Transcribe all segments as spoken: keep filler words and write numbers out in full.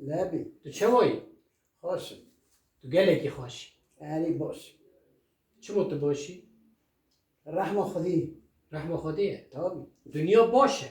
Lebî. Tu çawa yî? Xweş im. Tu gelekî xweş î. Erê baş. Çima tu baş î? Rehma Xwedê. Rehma Xwedê ye. Tabî. Dinya baş e.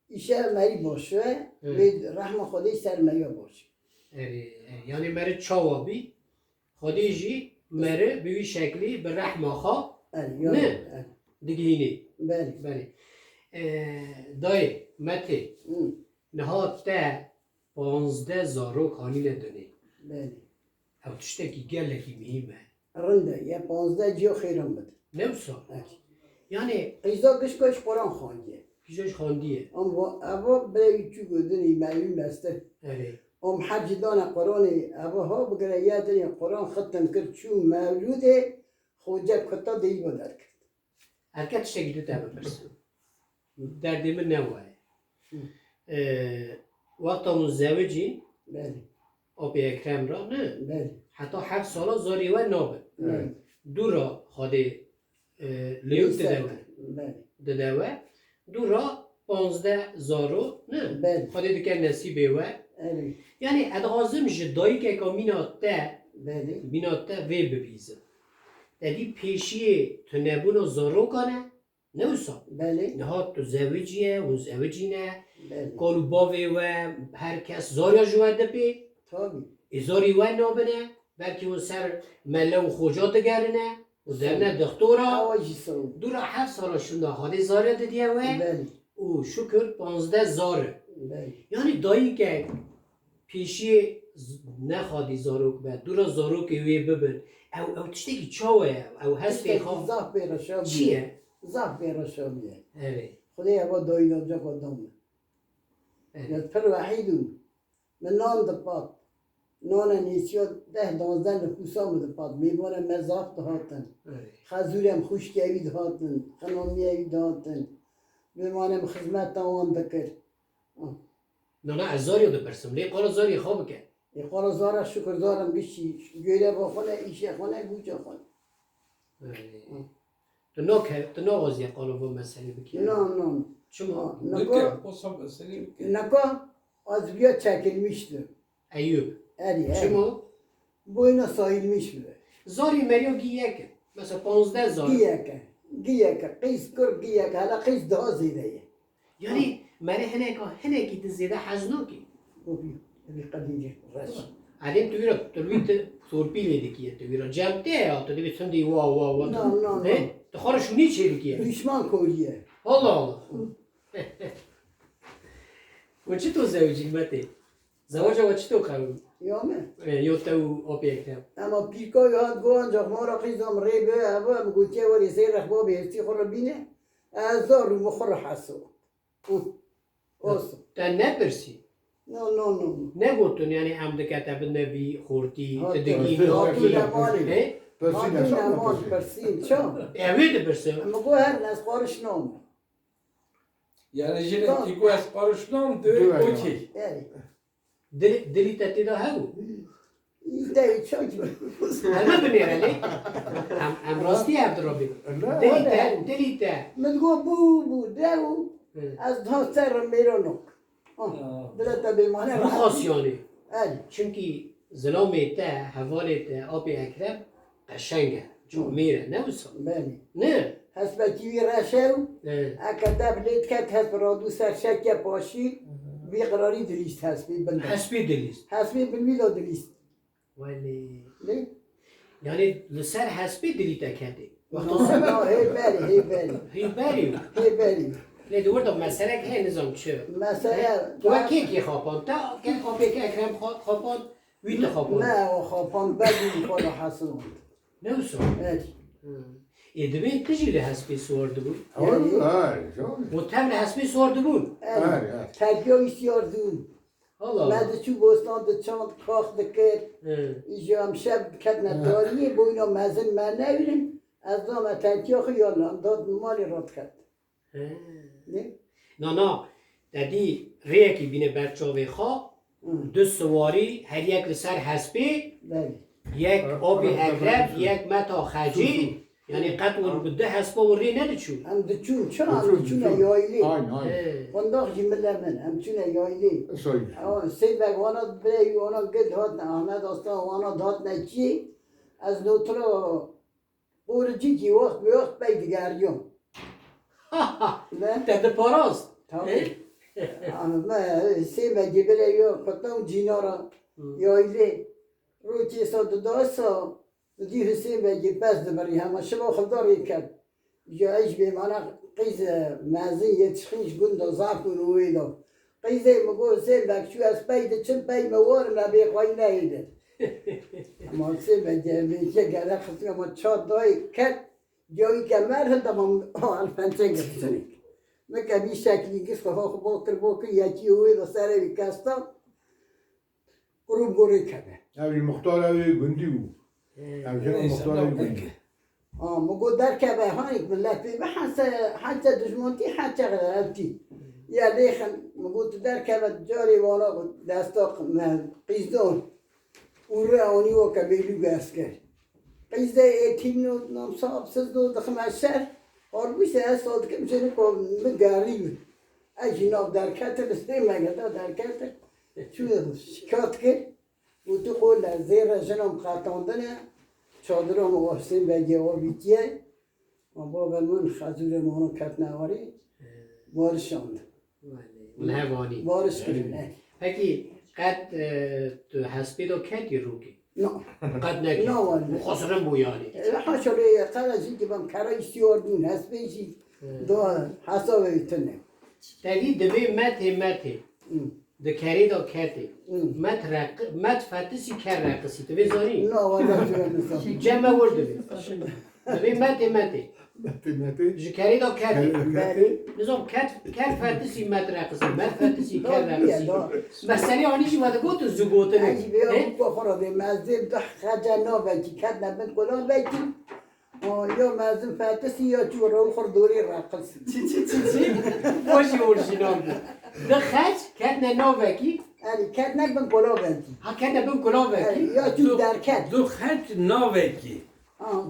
Îşev merî baş e, Hı. Wê rehma Xwedê ser meriya baş e. Erê, erê. Yanî meri çawa bî? Xwedê jî meri bi wî şeklî bi rehma xwe Erê, ya, ne erê. Digihînê. Belê. Belê. Ee, dayê, Metê, Hı. Niha te panzdeh zarok hanîne dunê. Belê. Ew tiştekî gelekî muhîm e. Rind e, ya panzdeh ciya xêran bidin. Ne wisa? Evet. Yanî qîza gişka ji Quran xandiye. Qîza ji xandiye. Em va, eva birevî çû godinî mevlû mestir. Erê. Em her cî dane Quranê, eva ha bigire ya dinê Quran xitim kir çû mevlûdê, xoce kuta deyî bo derkir. Erke tiştekî tu te bipirsim. Derdê min ne wa ye. Hı. Ee, wexta hûn zewicîn, Belê. Apê Ekrem ra, ne? Belê. Heta heft sala zarê we nabin. Evet. Dû ra Xwedê, e, lêw dide we. Belê. Dide we. Dû ra panzdeh zaro, ne? Belê. Xwedê dike nesîbê we. Erê. Yanî, ez dixwazim ji dayikeka mîna te, Belê. Mîna te vê bibîzim. Te dî pêşiyê tunebûna zarokan e, ne wisa? Belê. Niha tu zewicî ye, hûn zewicî ne. Belê. Kal û bavê we, her kes zariya ji we dipê. Tabî. Ê zarî we nabine, belkî hûn ser mele û xoca digerine, û derine dixtora. Awa jî sor. Dû ra heft sala şûnda Xwedê zare didiye we. Belê. Û şukur panzdeh zar e. Belê. Yanî dayikek pêşiyê z-, nexadî zarok be, dûra zarokê wê bibin. Ew, ew tiştekî çawa ye? Ew hestê Tiştekî xwe zaf bêreşa çi bûye. Ye? Zaf bêreşa bûye. Erê. Xwedê eva dayî navca xwe da min. Erê. Ya pir wehîd û min nan dipat. Nane nêsiya deh danzdeh nifûsa min dipat. Mêvana me zaf dihatin. Erê. Xezûrê em xwişkê wî dihatin. Xinamiyê wî dihatin. Mêvana min xizmeta wan dikir. Ah. Nana ez zarî dipirsim, lê qala zarî xwe bike. Ê qala zara şikir zarim giştî, göre bo xwe ne, îşe xwe ne, gûça xwe ne. Erê. Hı. Tu nake-, tu naxwaziye qala bo meselê bike? Na, na. Çima? Ha, naka, Bike, posa meselê bike. Naka, az biya çekilmişti. Eyûb. Erê, erê. Çima? Boyuna sayılmış bile. Zarî meriya giyek e. Mesela panzdeh zar. Giyek e. Giyek e. Qîz kur giyek e. Hele qîz daha zêde ye. Yanî, Ha. Merê hineka, hinekî din zêde hez nake. Tabii. Tabii qedînce. Res. Elê tu vîra, tu vî tu torpîlê dikiye, tu vîra cem te ya, tu dibî tundî wa, wa, wa. Na, na, na. He? Tu xwe re şûnî çê dikiye. Düşman koriye. Allah Allah. Hı. Û çi tu zewicî Metê? Zewaca we çito qewim? Ya me? E, yo te û apê Ekrem. Ema pîrka wî hat got, ancak ma ra qîza min rê bi, ev em gotiye werê sey rexba bihêstî xwe re bîne. Ez zar û min xwe re heso. Û, olsun. Te nepirsî? No, no, no, no. Negotin, yani em dikete bin nevî, xortî, Ha, ti digî, ti- navî. Hatû le malê. He? Pirsî Hatû ne le mal, pirsî. Pirsîn, ça? Ew ê dipirsin. Em got her ne, ez xwariş nam. Yani jine Tamam. Îgo ez qarişnam de Diyor ya. Okey. Yani. Dil-, dilî te tê de hebû? Îdeyî çak. Hebe binêre lê. Em, em rastî hev dirobî. Ne. Dilî te, dilî te. Min got bû, bû, dew. Hı. Ez daha ser mêranok. Ah, Ha. Dile te bêmane. Bixas yani. El. Çimkî zilamê te, hevalê te, apê Ekrem qeşeng e. Camêr e, ne wisa? Belê. Ne? Hespekî wî reş e û He. Eke dev lê diket hesp radû ser şeke paşî, Hı hı. Vî qirarî dilîst hespî bin de. Hespî dilîst. Hespî bin wî de dilîst. Welê. Lê? Yani li ser hespî dilî te ketê. Wexta No, ser no, hê berî, hê berî. Hê berî. Hê berî. Lê di wir de meselek heye, nizam çi. Mesele He? Tu wekê kê xapan? Te ke apê ke Ekrem xa-, xapan? Wî tu xapand. Me o xapand, bedî xwe re hesin. Ne wisa? Evet. Hı. Ê, divê tu jî li hespê siwar dibû? Ew, Ew, ew, ew. Û tev li hespê siwar dibûn? Evet. Ew, ew. Terkiya wî siwar dibûn. Allah Allah. Me diçû bostan diçand, kax dikir. Hı. Îja em şev diketine Hı. Tariyê, boyna mezin me newîrin. Ez dame terkiya xwe ya lan, dat malê radiket. He. Ne? Na, na, te dî rêyekî bîne ber çavê xwe, Hı. Du siwarî, her yek li ser hespê, Belê. Yek Hı, apê hı, Ekrem, hı. Yek Meta Xecî, Hı, hı. Yani qet wan bi du hespa wan rê nediçûn. Em diçûn, çira em diçûne yaylê. Hayn, hayn. He. Qundax jî mile min, em çûne yaylê. Say. Ewa, sê beg wana birey, wana gil hat, Ahmet Aslan wana dihatine çiyê. Ez notira qoricîkî wext bi wext pey digeriyam. Ne? Te diparast. Tabii. He? Ah, me sê begê birey ya qutna û cînara yaylê. Rokê sa dida sa, didî Husên Begê pez dibirî, hema şiva xwe darê ket. Ya ez ji bêmana qîz, e, mezin yetişkin ji gund de zaf bûn û wê de. Qîzê min got, Husên Beg çû, ez pey diçim, pey me warim, me bêxweyî nehêlin. Ama Husên Begê vêkê gele xistin, ama çar dayê ket, diyawî ke mer hin, dema alfence girtinik. Min ke bî şeklî gişt xwe xwe bo kir, bo kir, yekî wê de serê wî kesta. Kurû gorê keve. Ew jî muxtar ew ê gundî bû. Ew jî muxtar ew ê gundî. A, min got derkeve, hanîk milet pê bi hese, hece dijmantî, hece xelewtî. Ya lêxin, min got tu derkeve, carê wana desta me qîzdon. Û rê anî weke bêlûge esker. Qîzdê ê tîmno namsa absiz do dixime şer. Halbûyse ez sal dikim jê niko min gerî min. Ez jî nav derketim, sê mege da derketim. Çû şikat kir. Û tu qol e zêre jinan qetandine. Çadira min Husên Begê avîtiye. Ma bavê min xezûrê min ketine warî. Warişand. Min hev anî. Wariş kirin, he. Pekî qet, e, tu hespê de ketî rûkê? Na. Qet neketî. Na, wallahî. Xosrin bû yani. E, haşa lê qere jî ki bam kera îstiyar bûn, hespê jî da hesabê tune. Tevî divê metê metê. Di kerê de ketê. Met req-, met fetisî ker reqisî. Tu vê zanî? Na, wallahî tu vê nizanî. Cem me wir divê. Divê metê metê. Metê metê. Ji kerê de ketê. Kerê de ketê. Nizam ket, ker fetisî met reqisî, met fetisî ker reqisî. Meselê anî jî we digotin zû gotinê. Ez jî vê ya xwe xwe re dê, mezin duh xece navekî ketine bin kulavekî. O, ya mezin fetisî ya çû rew xwe dorê reqis. Çi, çi, çi, çi? O jî orjînal bû. Di xec ketine navekî. Erê, ketine bin kulavekî. Ha, ketine bin kulavekî. Erê, ya çû derket. Du xec navekî.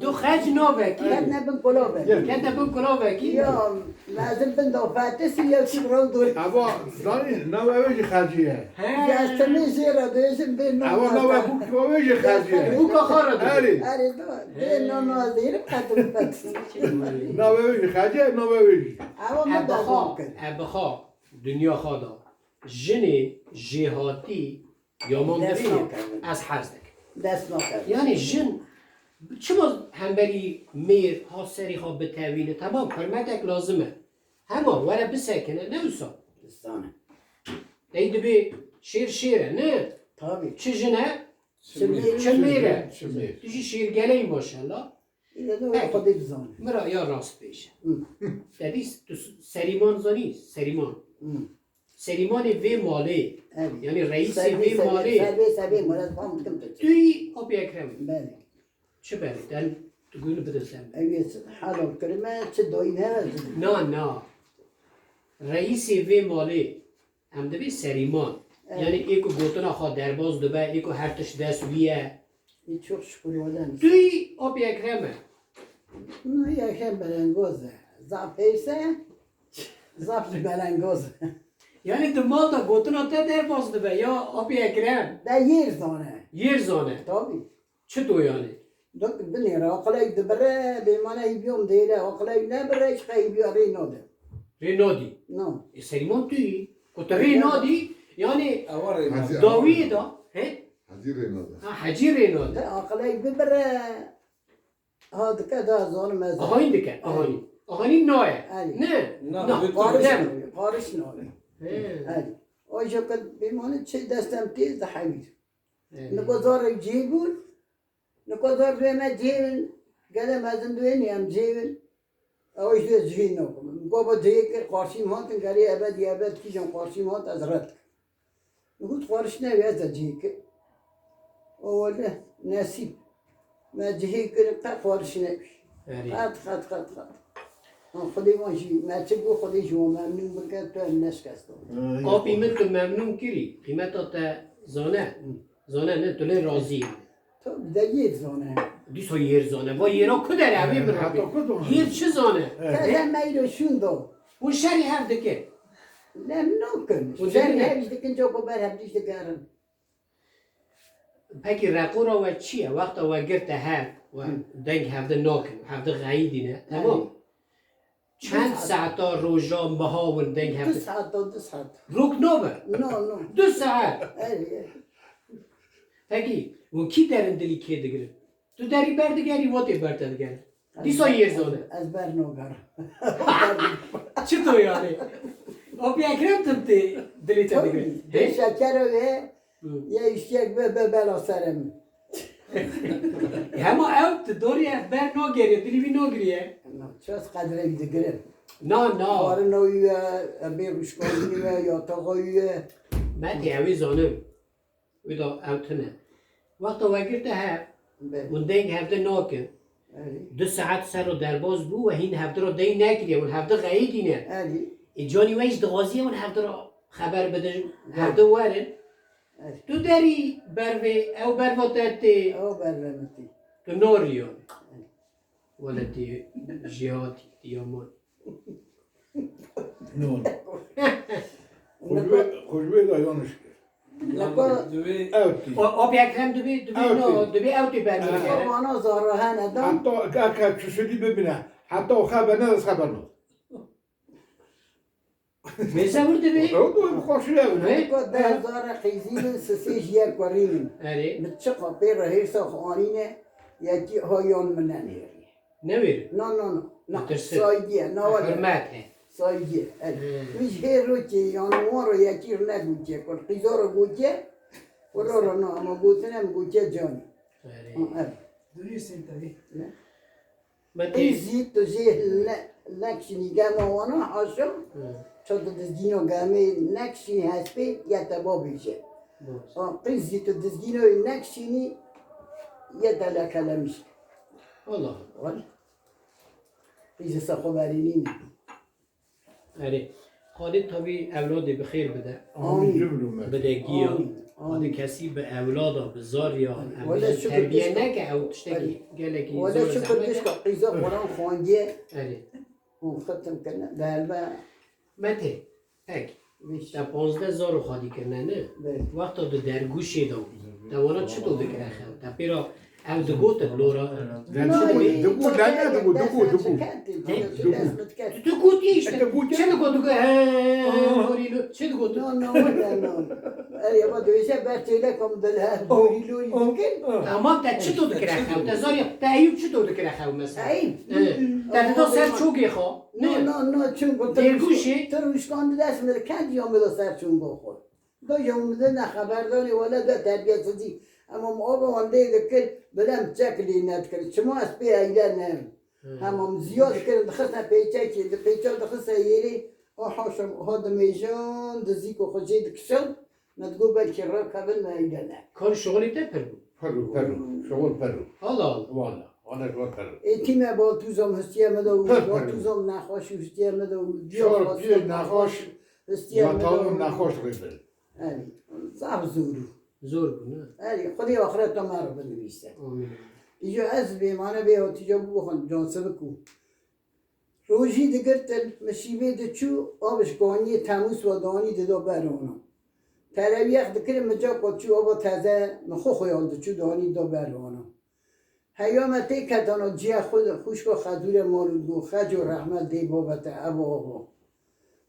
Du xec navekî. Ketine bin kulavekî. Ketine bin kulavekî. Ya mezin bin da fetisî ya çû rew dorê. Eva, zanî, nava ew jî xecî ye. He. Ya temê jê re dêjin bê nava. Eva nava bûk, ew jî xecî ye. Bûka xwe re dibê. Erê. Erê, da, bê nava zêrim qetim fetisî. Nava ew jî xecî ye, nava ew jî. Ewa me derdor kir. Ebixa, dinya xwe da. Jinê jêhatî Yaman birî ez hez dikim. Dest nakevin. Yani jin çima hemberî mêr ha serî xwe bitevîne? Tamam, hurmetek lazim e. Hema were bisekine, ne wisa? Distane. Ey dibê şêr şêr e, ne? Tabii. Çi jin e? Çi mêr. Çi mêr e. Çi mêr. Tu jî şêrgeleyî maşallah. Île de wê xwedê bizane. Min ra ya rast bêje. Te dî tu Serîman zanî? Serîman. Serîmanê vê malê, yani reîsê vê malê. Servê, servê, servê, Murat, fam dikim tu. Tu yî Apî Ekrem. Belê. Çi belê? Yani tu gûni bidin sen. Ew yê helal kirime, çi dayî ne? Na, na. Reîsê vê malê, em dibê Serîman. Evet. Yani ê ku gotina xwe derbas dibe, ê ku her tişt dest wî ye. Ê çok şükür wele. Tu yî Apî Ekrem e. Na, yê Ekrem belengoz e. Zaf hêrs e, zaf jî belengoz e. Yani di mal de gotina te derbas dibe ya Apî Ekrem? De yêr zane. Yêr zane. Tabii. Çito yani? Dok binêre, aqilek dibire, bêmane hîbiyom dêre, aqilek nebire, çiqe hîbiya rê nade. Rê nadî? Na. E, Serîman tu yî. Ku tu rê nadî, yani dawiyê da, he? Hecî rê nade. Ha, hecî rê nade. De aqilek bibire, ha dike da zonim ez. Ahanî dike, ahanî. Ahanî naye. Erê. Ne? Na, na, wê tu qariş nabe, qariş nabe. He. Erê. O jî qet bêmane çi destem tê zehemîr. He. Niko zor cihê bûn. Niko zor duyê me cihê min. Gele mezin duyê niyem cihê min. Ew jî ez cihê nakim. Min got, "Ba cihê kir, qarşî min hatin, gerê ebedî ebed kîjan qarşî min hat, ez red dikim." Min got, "Xwariş newî, ez de cihê kir." O wele nesîb. Me cihê kirin, qet xwariş newî. Erê. Qet, qet, qet, qet. Ha, Xwedê wan jî, me çi got, Xwedê ji wan memnûn bike, tu em neşkestin. Apî min tu memnûn kirî, qîmeta te zane. Zane ne, tu lê razî yî. Tabii de yêr zane. Dîsa yêr zane. Va yêra ku der e, wê bira. Heta ku zane? Yêr çi zane? Evet. He? Teze meylo şûn do. Hûn şerî hev dikin? Ne nakin. Hûn şerî dikin? Hev jî dikin, cogo ber hev jî digerin. Pekî reqora we çi ye? Wexta we girte hev, we Hı. deng hevde nakin, hevde xeyidîne. Tamam. Çend saeta roja meha win deng hevdin? Du saeta, du saet. Rok nabe? No, no. Du saet? Erê, erê. Pekî, win kî derin dilî kê digirin? Tu derî ber digerî, wotê ber te digerin. Dîsa yêr zone. Ez ber nagerim. Çito yani? Apî Ekrem tim tê dilê te digirin. He? Şeker o ye, Hı. Ya îşkek be, be bela serê min. Hema ew tu dorî ev ber nageriye, dilî wî nagiriye. Na, ças qedrê wî digirim. Na, na. Xwarina wî ye, bê rûşkandinî ye, yataxa wî ye. Me tê ew ê zanim. Wî da ew tune. Wexta we girte hev, Be. Hûn deng hevde nakin. Erê. Du saet ser ro derbas bû, we hîn hevdi ro dey nekiriye, hûn hevdi xeyidîne. Erê. Ê canî we jî dixwaziye hûn hevdi ro xeber bidin, Be. Hevdi werin. Erê. Tu derî bervê, ew berva te tê. Ew berve min tê. Tu noriyo. Erê. Weletî jêhatî, diyaman. No, no. Xwe ji wê, xwe ji wê de yanlış kir. Leko Divê O, o bir Ekrem dibê, dibê Ew no, tê. Dibê ew tê bermir Ew kere. Vana zaro hene dan. Heta eke çişidî bibine. Heta o xebe ne, ez xebe no. Mêze wir dibê. Ew bu xweşî ew ne? Leko de zara qîzînin sisê jiye kurînin. Erê. Min çiqa pê re hêrsa xwe anîne, yekî ha yan min nenêrî. Newêr. No, no, no. No. Ditirsin. Saygı, no, wele. Hürmet he. Saygı, evet. Hmm. Min ji hê rokê, yan wan ro yekî re negotiye, ku qîza ro gotiye, ku ro ro no, ama gotine min gotiye canî. Erê. Ha, evet. Dürüst tabii. Ne? Mete. Qîzî tu jê ne, nekşinî gema wana haşa. Hmm. Ço tu dizgîno gemê nekşinî hespê, ye te babêje. Doğru. Ha, qîzî tu dizgîno nekşinî, ye te lekelemiş. Allah. Wele. Qîzê se xwe berînî. Erê. Xwedê tabî ewladê bi xêr bide. Amîn. Amîn. Cümle ûmet. Bide giya. Amîn. Amîn. Xwedê kesî bi ewlada, bi zariya, Amîn. Em Wele bêjin şukur terbiye dişka. Neke, ew tiştekî Erê. Gelekî Wele zor şukur zehmet e. Dişka qîza Quran xwandiye. Erê. Hûn xitim kirine. Belbe. Mete. Pek. Vîş. Te panzdeh zaro xwedî kirine, ne? Belê. Wexta di dergûşê de bû. Te wana çito dikire xew? Te pêra ew digotin lora. Digo, digo, ne, ne, digo, digo, digo. Digo. Tu, tu gotiye işte. Digo. Çi digo, digo, he, gorîlo, çi digo tu? No, no, no, no. Erê, ama döwêje ber têleka min de li her gorîlo dikin. Tamam, te çito dikire xew? Te zariya, te Eyûb çito dikire xew mesela? Eyûb? He. Te dida ser çokê xwe? No, no, no, çungo, tu Dêrgûşê? Rûş-, tu rûşkan di dest min kend ya min de ser çungo xwe. Do yewmidin ne xeberdanê wele de terbiyesizî. Hema min ava wan lê dikir, bilem çek lê nedikir. Çima ez pê eyle ne? Hmm. Hema min ziya dikir, dixiste pêçekê, di pêça dixiste yêrê, o haşa, ha dimêjan, dizîko xwe jê dikişan, me digot belkî rakevin me eyle ne. Kar û şixulê te pir bû? Pir bû, pir bû. Şixul pir bû. Allah Allah. Wala, wala şixul pir bû. Ê tîme baltûza min histiye me de û Pir, pir. Baltûza min nexweş û histiye me de û diya Şor, xwestiya pir, nexweş, nexweş, histiye me de û nexweş rê bir. Erê, zaf zor û. Zor bû, ne? Erê, Xwedê axireta me re binivîse. Amîn. Îjo ez bêmane bê hatîca bû bixwin, cansivik û. Rojî digirtin, min şîvê diçû, av ji kaniyê temûs ve danî dida ber wana. Terewiyeh dikirin, min ca ku çû ava teze, min xwe xuyan diçû danî da ber wana. Heya me tê ketana ciya xwe, xwişka Xedûre mal û digot, Xeco rehmet dê bavete ev ava.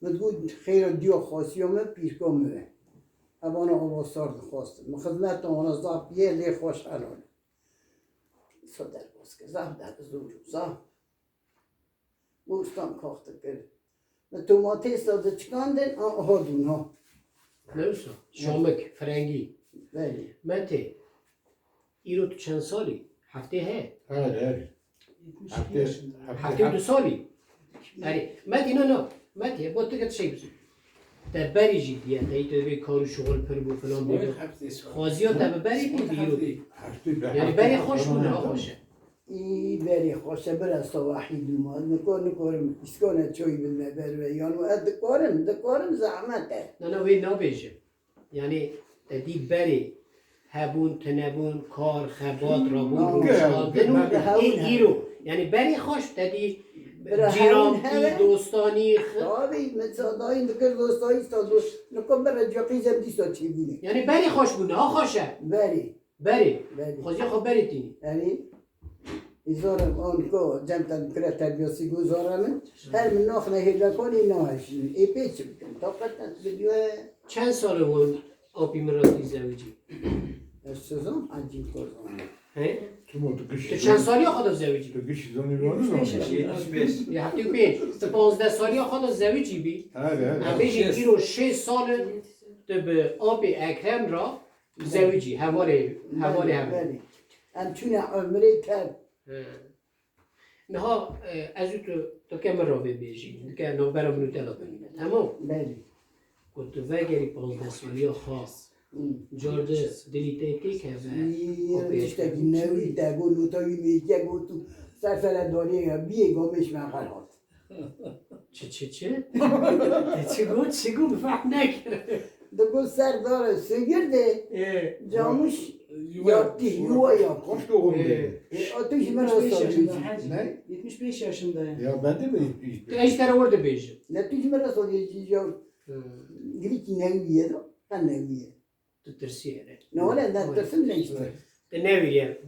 Min digot, xêra diya xasiya min, pîrka min e. Evana ava sar dixwastin. Min xizmeta wana zaf biyê, lê xweş helal. Sa derbas kir, zaf der zor û zaf. Bostan kax dikir. Min tomatêsa diçikandin, a, aha dûn ha. Ne wisa? Şamik, firengî. Belê. Mete, îro tu çend salî? Heftê he? Her, her. Yetmiş iki Heftê, yaşında. Heftê, Heftê du salî? Erê, Mete, no, no. Mete, bo tu git şey biçim. Te berî jî diye, te îte vê kar û şixul pir bû, filan bû. Xwaziya te bi berî bû, îro. Heftê, Yani berê xweş bû, niha xweş e. Î berê xweş e, bira sewahî dûma. Nikor, nikorim, îskane çoyî bidime ber ve. Yan ez dikarim, dikarim zehmet e. Na, na, wê nabêjim. Yani, te dî berê, Hebûn, tinebûn, kar, xebat, rabûn, rûniştandin û ê îro. Yanî berê xweş te dî cîran bî, dostanî, xi- Tabî, min sadayî dikir dostayî sta dost. Nika bere caqî zem dîsa çêbûne. Yanî berê xweş bûne, ha xweş e. Berê. Berê. Berê. Xweziya xwe berê tînî. Erê. Îzorem an ko cem te dikire terbiyasî go zora min. Her min naxine hêlekonê nahişînin. Ê pê çi bikim? Taqet te bidiyo. Çend sal e wan apî min re tî zewicî? Ez sizam, ecî kozan. He? Tu mo tu giş. Tu çend saliya xwe de zewicî? Tu giş zanî vanî zanî. Yetmiş beş. Ya heftê û pênc. Tu panzdeh saliya xwe de zewicî bî? He, he. Em bêjin îro şêst sal e tu bi apê Ekrem re zewicî, hevalê, hevalê hev. Belê. Em çûne umrê tev. He. Niha, e, ez û tu, tu ke min re vê bêjî, tu ke navbera min û te de bimîne. Temam? Belê. Ku tu vegerî panzdeh saliya xwe, Hı. car di dilî te têkeve. Yê, apê tiştekî newî te got, nota wî mêkiye got, tu ser sere dariyê biyê gamêş me xelat. Çi, çi, çi? Te çi got, çi got, bi fehm nekir. Digot ser dara Sigir de Ê. Camiş Yuva ya tî, yuva ya xwe. Kuşto xwe Ê. bidê. Ê, a tu ji min re Yetmiş beş sor yaşında, bêjî. Hacı. Ne? Yetmiş beş yaşında yani. Ya ben de mi yetmiş beş? Tu eş tere werde bêjin. Ne tu ji min re sor bêjî ya. Hı. Girîkî newiye de, ha newiye. Tu tirsî here. Ne wele, ne tirsim ne işte. Te newîriye.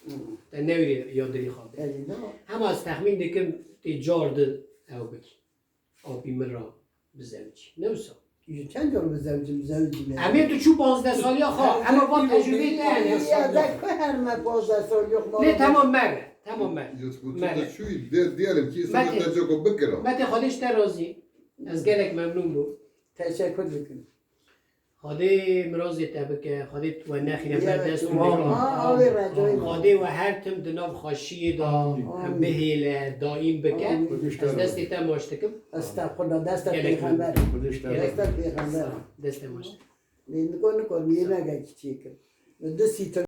Hı. Te newîriye ya dilî xwe bê. Elê ne? Hema ez texmîn dikim tê car di ew bikî. Apî min re bizewicî. Ne wisa? Ji çend car bizewicî, bizewicî ne? Em ê tu çû panzdeh saliya xwe. Em ê van tecrübeyê te hene. Ya, de ku her me panzdeh saliya xwe. Lê temam mere. Temam mere. Yusuf, tu Mere. de çûyî, de, diyelim ki, Mete. Sana te ceko bikira. Mete, Xwedê ji te razî. Ez gelek memnûn bûm. Teşekkür dikim. Xwedê mirazê te bike, Xwedê we nexîne ber dest û nîka. Xwedê we her tim di nav xweşiyê de Amîn. em bihêle, daîm bike. Amîn. Ez destê te maç dikim. Estexfirullah, desta Gelek pêxember. Xwedê ji te Gelek razî. Desta pêxember. Destê maç. Lê niko niko, nîye nege kiçî kim. Di sîtir